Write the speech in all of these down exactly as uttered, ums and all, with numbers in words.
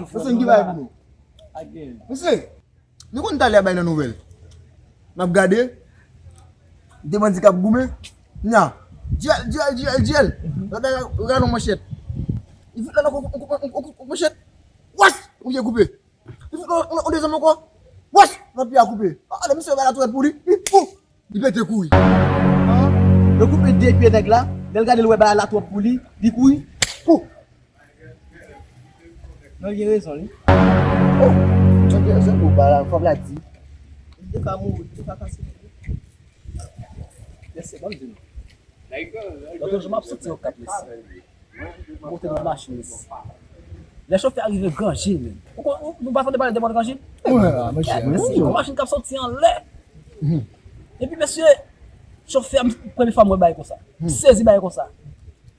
nou fè. Mesye, m gen bagay pou nou. Mesye, nou konn talè a bay nan nouvèl. N ap gade, de bandi k ap goumen. Nya, dyèl, dyèl, dyèl, dyèl. L ap gade yon manchèt. Li fout la nan yon manchèt. Wach! Yon pye koupe. Li fout la yon dezyèm ankò. Wach! Lòt pye a koupe. Ale, misye bay la tourette pou li. Li pou! Li pete kouri. Yo koupe de pye nèg la. Lè l gade l wè bagay la twòp pou li, li kouri. Pou! Non, li gen rezon, li. Oh! Mwen gen rezon pou bagay la, fòk la di. Li te ka mouri, li te ka kase. Mesye, ban m di nou. Lòt jou, m ap soti yon kat, mesye. M monte nan machin, mesye. Lè chofè a rive Granjil, menm. Ou konn, ou, nou pa tande pale de bò Granjil? Wi, mesye. Mesye, yon machin k ap soti anlè. Epi, mesye, chofè a, premye fwa m wè bagay konsa. M sezi bagay konsa.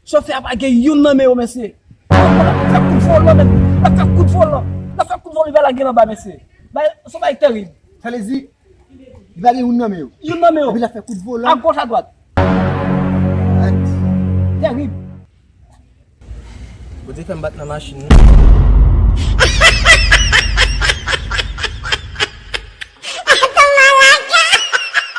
Chofè a pa gen youn nan men yo, mesye. L ap fè kout volan, menm. L ap fè kout volan. L ap fè kout volan, li va lage l anba, mesye. Bagay, se yon bagay terib. Sa vle di, li pa gen youn nan men yo. Youn nan men yo. Epi l ap fè kout volan. Agoch, adwat. Terib. Bondye fè m bat nan machin nan.